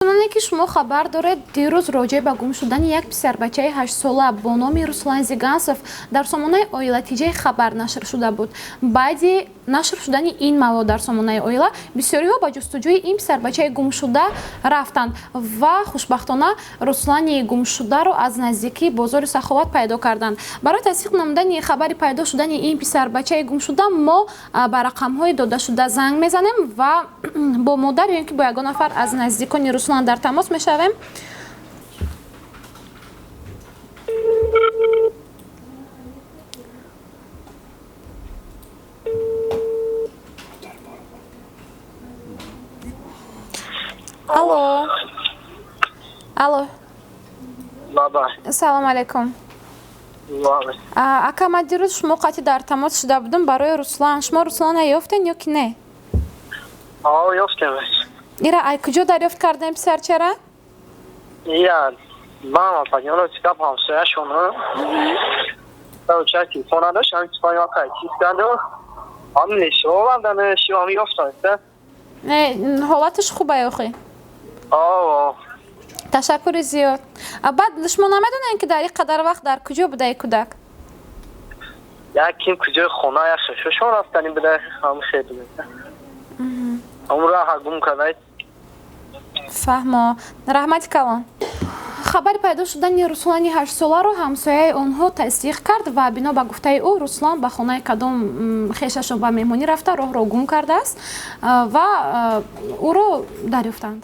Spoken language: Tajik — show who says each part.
Speaker 1: Чуноне ки шумо хабар доред, дирӯз роҷеъ ба гум шудани як писарбачаи ҳаштсола бо номи Руслан Зигансов дар сомонаи Оила ТЖ хабар нашр шуда буд. Баъди нашр шудани ин мавод дар сомонаи Оила бисёриҳо ба ҷустуҷӯи ин писарбачаи гумшуда рафтанд ва хушбахтона Руслани гумшударо аз наздикии бозори Саховат пайдо карданд. Барои тасдиқ намудани хабари пайдо шудани ин писарбачаи гумшуда мо ба рақамҳои додашуда занг мезанем ва бо модар ё ин ки бо ягон нафар аз наздикони Руслан дар тамос мешавем. Алло, алло.
Speaker 2: Баба.
Speaker 1: Салому алайкум. Ака, ман дирӯз шумо қатъи дар тамос шуда будам барои Руслан. Шумо Руслана ёфтен ё ки не?
Speaker 2: Ёфтем.
Speaker 1: Ира ай куҷо дарёфт кардем писарчара?
Speaker 2: Я мама поняла, гап ҳамсояшон ча телефон надошт, ҳам телефон ёка чиз карду, ҳам нешовардан ши, ҳам ёфтам.
Speaker 1: Ҳолаташ хуба охи? Ташаккури зиёд. Баъд шумо намедонед, ки дар ин қадар вақт дар куҷо будаи кӯдак?
Speaker 2: Яким куҷои хона, як шошон рафтанӣ буда, ҳам хел ҳам раҳа гум карда.
Speaker 1: Фаҳмо, раҳмати калон. Хабари пайдо шудани Руслани ҳаштсоларо ҳамсояи онҳо тасдиқ кард ва бино ба гуфтаи ӯ, Руслан ба хонаи кадом хешашон ба меҳмонӣ рафта, роҳро гум кардааст ва ӯро дарёфтанд.